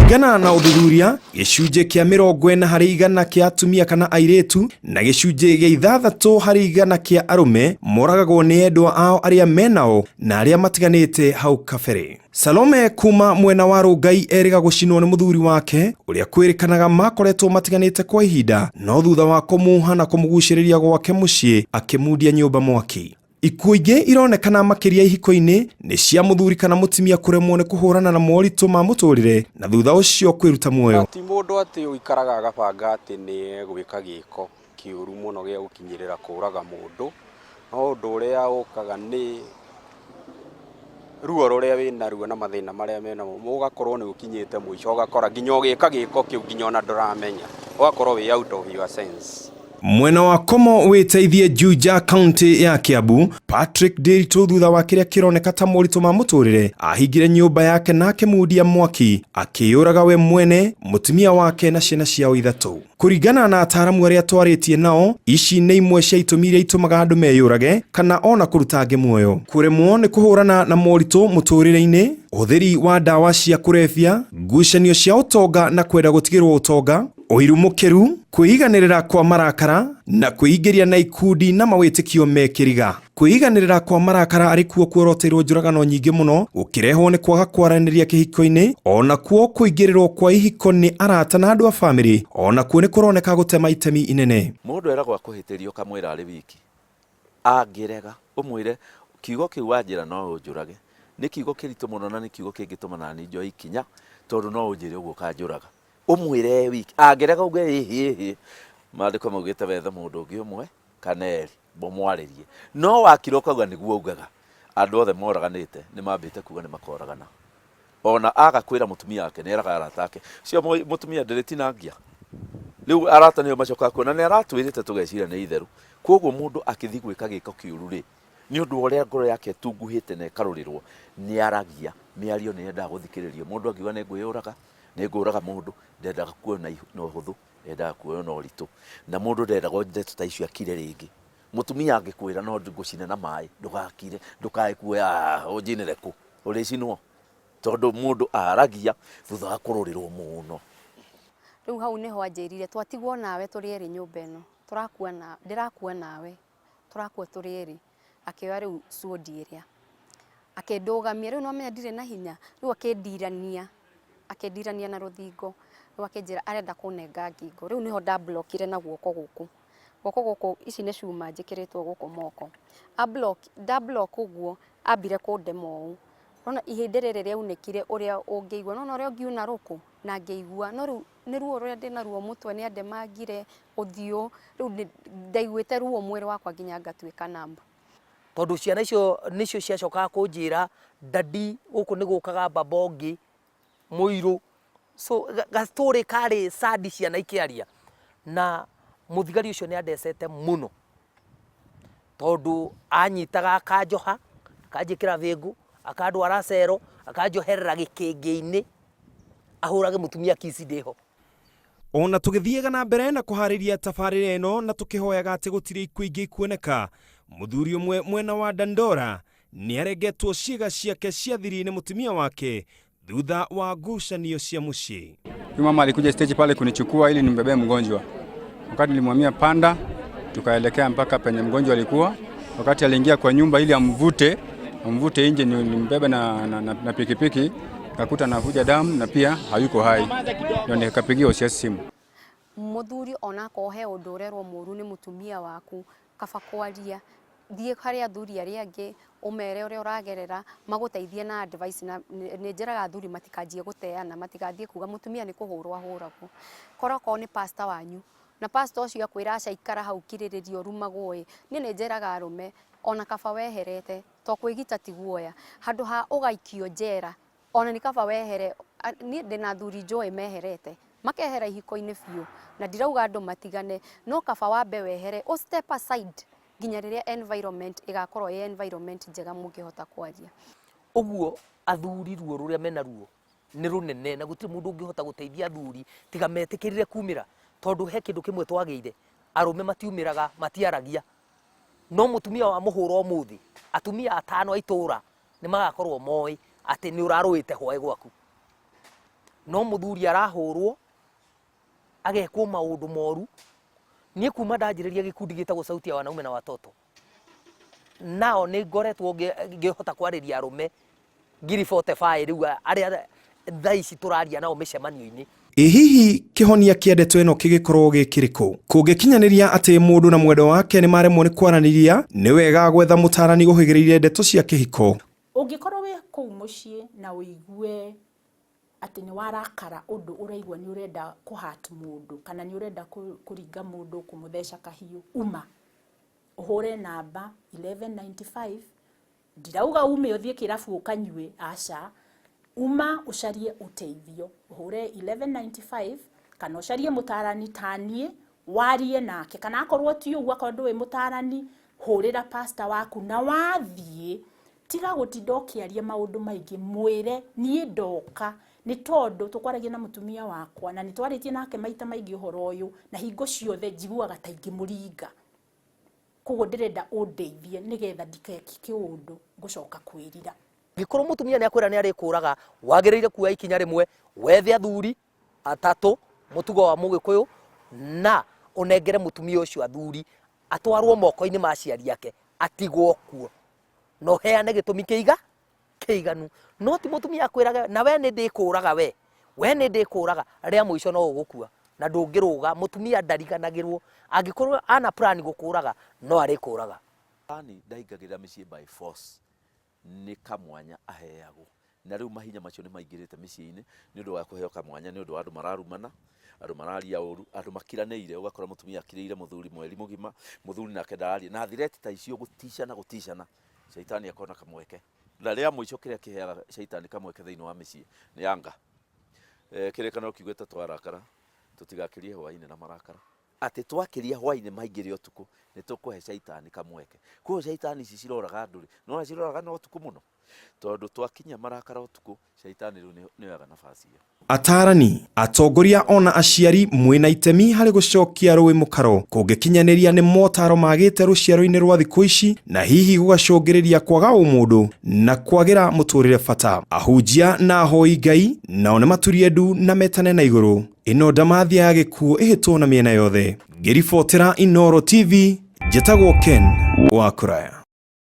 Kũringana na ũthuthuria, gĩcunjĩ kĩa 40% kĩa atumia kana airĩtu na gĩcunjĩ gĩa 6% kĩa arũme moragagwo nĩ endwa ao arĩa menao na arĩa matiganĩte hau kabere. Salome kuma mwena wa Rongai erĩga gũcinwo nĩ mũthuri wake ũrĩa kwĩrĩkanaga makoretwo matiganĩte kwa ihinda, no thutha wa kũmuha na kũmũgucĩrĩria gwake mũciĩ akĩmundia nyũmba mwaki. Ikuũ ingĩ ironekana makĩria ihiko-inĩ nĩ cia mũthuri kana mũtumia kũremwo nĩ kũhũrana na moritũ ma mũtũrĩre na thutha ũcio kwĩruta muoyo. Ti mũndũ atĩ ũikaraga agabanga atĩ nĩ egwĩka gĩko kĩũru mũno gĩa gũkinyĩrĩra kũraga mũndũ, no ũndũ ũrĩa ũkaga nĩ ruo rũrĩa wĩnaruo na mathĩna marĩa menamo, ũgakorwo nĩ ũkinyĩte mũico ũgakora nginya ũgĩka gĩko kĩu nginya ona ndũramenya, ũgakorwo wĩ out of your sense. Mwena wa Komo wĩteithie Juja kaunti ya Kiambu, Patrick Ndiritu thutha wa kĩrĩa kĩroneka ta moritũ ma mũtũrĩre ahingire nyũmba yake na akĩmundia mwaki akĩyũraga we mwene, mũtumia wake na ciana ciao ithatũ. Kũringana na ataaramu arĩa twarĩtie nao, ici nĩ imwe cia itũmi iria itũmaga andũ meyũrage kana ona kũruta angĩ muoyo. Kũremwo nĩ kũhũrana na moritũ mũtũrĩre-inĩ, ũhũthĩri wa ndawa cia kũrebia, ngucanio cia ũtonga na kwenda gũtigĩrwo ũtonga, ũiru mũkĩru, kwĩiganĩrĩra kwa marakara na kwĩingĩria na ikundi na mawĩtĩkio me kĩriga. Kwĩiganĩrĩra kwa marakara arĩ kuo kuoroteirwo njũragano nyingĩ mũno gũkĩrehwo nĩ kwaga kwaranĩria kĩhiko-inĩ, ona kuo kũingĩrĩrwo kwa ihiko nĩ arata na andũ a famĩlĩ ona kuo nĩ kũroneka gũtema itemi inene. Mũndũ eragwo akũhĩtĩrie ũkamwĩra arĩ wiki, angĩrega ũmwĩre kiugo kĩu wanjĩra no ũnjũrage, nĩ kiugo kĩritũ mũno na nĩ kiugo kĩngĩtũma nani njoe ikinya tondũ no ũnjĩre ũguo ũkanjũraga. Ũmwĩre e wiki, angĩrega uge ĩhĩ ĩhĩ, maandĩko maugĩte wethe mũndũ ũngĩ ũmwe kana erĩ mũmwarĩrie. No wakira ũkauga nĩguo ugaga, andũ othe moraganĩte nĩ mambĩte kuga nĩ makoragana. Ona aga kwĩra mũtumia wake nĩ eraga arata ake, ũcio mũtumia ndĩrĩtinangia. Rĩu arata nĩo macokaga kuona nĩ aratwĩrĩte tũgeciria nĩ itherũ. Koguo mũndũ akĩthiĩ gwĩka gĩko kĩũru rĩ, nĩ ũndũ wa ũrĩa ngoro yake ĩtunguhĩte na ĩkarũrĩrwo, nĩ aragia. Mĩario nĩ yendaga gũthikĩrĩrio. Mũndũ angiuga nĩ ngwĩyũraga, nĩ ngũraga mũndũ, ndendaga kuoywo na ũhũthũ, endaga kuoywo na ũritũ. Na mũndũ ndendaga ndeto ta icio akire rĩngĩ. Mũtumia angĩkwĩra no ngũcine na maĩ, ndũgakire, ndũkae kuoya ũnjinĩre kũ, ũrĩcinwo. Tondũ mũndũ aragia thutha wa kũrũrĩrwo mũno. Rĩu hau nĩho anjĩrire twatigwo nawe tũrĩ erĩ nyũmba ĩno, tũrakua na, ndĩrakua nawe. Tũrakua tũrĩ erĩ, akĩoya rĩu cuondi ĩrĩa, akĩndũgamia, rĩu nĩwamenya ndirĩ na hinya, rĩu akĩndirania, akĩndirania na rũthingo, rĩu akĩnjĩra arenda kũnenga ngingo, rĩu nĩho nda block ire na guoko gũkũ, guoko gũkũ, ici nĩ cuma njĩkĩrĩtwo gũkũ moko, a block, nda block ũguo, ambire kũndema ũũ, nĩwona ihĩndĩ rĩrĩ rĩaunĩkire ũrĩa ũngĩigua, nĩwona ũrĩa ũngiuna rũkũ, na ngĩigua, no rĩu nĩ ruo rũrĩa ndĩnaruo mũtwe nĩ andemangire ũthiũ, rĩu ndaiguĩte ruo mwĩrĩ wakwa nginya ngatuĩka numb. Tondũ ciana icio nĩcio ciacokaga kũnjĩra daddy gũkũ nĩ gũkaga baba ũngĩ mũirũ. So ga story karĩ sad ciana ikĩaria. Na mũthigari ũcio nĩ andecete mũno tondũ anyitaga akanjoha, akanjĩkĩra bĩngũ, akandwara cero, akanjoherera gĩkĩngĩ-inĩ. Ahũrage mũtumia kiss ndĩho. Ona tũgĩthiaga na mbere na kũharĩria tabarĩra ĩno na tũkĩhoyaga atĩ gũtirĩ ikuũ ingĩ ikuoneka, mũthuri ũmwe mwena wa Dandora nĩarengetwo ciĩga ciake cia thiri nĩ mũtumia wake thutha wa ngucanio cia mũciĩ. Huyu mama alikuja stage pale kunichukua ili nimbebee mgonjwa. Wakati nilimwambia panda, tukaelekea mpaka penye mgonjwa alikuwa. Wakati aliingia kwa nyumba ili amvute, amvute nje nimbebe na, na, na, na pikipiki, kakuta anavuja damu na pia hayuko hai. Ndio nikapigia OCS simu. Mũthuri onakorwo he ũndũ ũrerwo mũru nĩ mũtumia waku, kaba kwaria, thiĩ harĩ athuri arĩa angĩ, ũmere ũrĩa ũragerera, magũteithie na advice na nĩ njĩraga athuri matikanjie gũteana, matigathiĩ kuga mũtumia nĩ kũhũrwo ahũragwo. Korwo okorwo nĩ pastor wanyu, na pastor ũcio akwĩra aca ikara hau kirĩrĩria ũrumagwo ĩ, niĩ nĩ njĩraga arũme ona kaba weherete, to kwĩgita ti guoya, handũ ha ũgaikio njera, ona nĩ kaba wehere. Niĩ ndĩna athuri njũĩ meherete, makehera ihiko-inĩ biũ, na ndirauga andũ matigane, no kaba wambe wehere, ũ step aside nginya rĩrĩa environment ĩgakorwo ĩ environment njega mũngĩhota kwaria. Ũguo athuri ruo rũrĩa menaruo nĩ rũnene na gũtirĩ mũndũ ũngĩhota gũteithia athuri tiga metĩkĩrire kumĩra, tondũ he kĩndũ kĩmwe twagĩire, arũme matiumĩraga, matiaragia. No mũtumia wamũhũra ũmũthĩ, atumia atano a itũra nĩ magakorwo moĩ atĩ nĩ ũrarũĩte hwaĩ gwaku. No mũthuri arahũrwo agekwo maũndũ moru. Niĩ kuma ndanjĩrĩria gĩkundi gĩtagwo Sauti ya Wanaume na Watoto, nao nĩ ngoretwo ngĩhota kwarĩria arũme 45,000 rĩu arĩa thaa ici tũraria nao mĩcemanio-inĩ. Ĩ hihi kĩhonia kĩa ndeto ĩno kĩgĩkorwo gĩ kĩrĩkũ? Kũngĩkinyanĩria atĩ mũndũ na mwendwa wake nĩ maremwo nĩ kwaranĩria, nĩ wega gwetha mũtaarani ũhĩgĩrĩire ndeto cia kĩhiko. Ũngĩkorwo wĩ kũu mũciĩ na ũigue atĩ nĩ warakara ũndũ ũraigua nĩ ũrenda kũ hurt mũndũ kana nĩ ũrenda kũringa mũndũ, kũmũtheca kahiũ, uma ũhũre namba 1195. Ndirauga ume ũthiĩ kĩrabu ũkanyue, aca. Uma ũcarie ũteithio, ũhũre 1195 kana ũcarie mũtarani ta niĩ, warie nake. Kana akorwo ti ũguo, akorwo ndũĩ mũtarani, hũrĩra pastor waku na wathiĩ tiga gũtinda ũkĩaria maũndũ maingĩ, mwĩre niĩ ndoka nĩ tondũ tũkwaragia na mũtumia wakwa na nĩ twarĩtie nake maita maingĩ ũhoro ũyũ, na hingo ciothe njiguaga ta ingĩmũringa, koguo ndĩrenda ũndeithie nĩgetha ndikeke ũndũ ngũcoka kwĩrira. Angĩkorwo mũtumia nĩ akwĩra nĩ arĩkũraga, wagĩrĩire kuoya ikinya rĩmwe, wethe athuri atatũ, mũtugo wa Mũgĩkũyũ, na ũnengere mũtumia ũcio athuri, atwarwo moko-inĩ ma aciari ake, atigwo kuo, na ũheane gĩtũmi kĩiganu. No ti mũtumia akwĩrage na we nĩ ndĩkũraga, we nĩ ndĩkũraga, rĩa mũico no ũgũkua na ndũngĩrũga. Mũtumia ndariganagĩrwo, angĩkorwo ana plan gũkũraga no arĩkũraga. Shaitani ndaingagĩrĩra mĩciĩ by force, nĩ kamwanya aheagwo, na rĩu mahinya macio nĩ maingĩrĩte mĩciĩ-inĩ nĩ ũndũ wa kũheo kamwanya, nĩ ũndũ wa andũ mararumana, andũ mararia ũru, andũ makiranĩire, ũgakora mũtumia akirĩire mũthuri mweri mũgima, mũthuri nake ndararia, na thireti ta icio gũticana gũticana, shaitani akona kamweke. Na rĩa mũico kĩrĩa kĩheaga shaitani kamweke thĩinĩ wa mĩciĩ nĩ anga. Kĩrĩkanĩro kiugĩte twarakara tũtigakĩrie hwainĩ na marakara. Atĩ twakĩria hwainĩ maingĩre ũtukũ nĩ tũkũhe shaitani kamweke. Koguo shaitani ici ciroraga andũ rĩ, nĩwona ciroraga na ũtukũ mũno, tondũ twakinyia marakara ũtukũ, shaitani rĩu nĩoyaga nafasi ĩyo. Atarani, atongoria ona aciari mwĩna itemi harĩ gũcokia rũĩ mũkaro kũngĩkinyanĩria nĩ motaro magĩte rũciaro-inĩ rwa thikũ ici, na hihi gũgacũngĩrĩria kwaga ũmũndũ na kwagĩra mũtũrĩre bata. Ahunjia na ahoi Ngai nao nĩ maturie ndu na metane na igũrũ. Ĩno ndamathia ya gĩkuũ ĩhĩtwo na mĩena yothe. Ngĩribotera Inooro TV, njĩtagwo Ken wa Kũraya.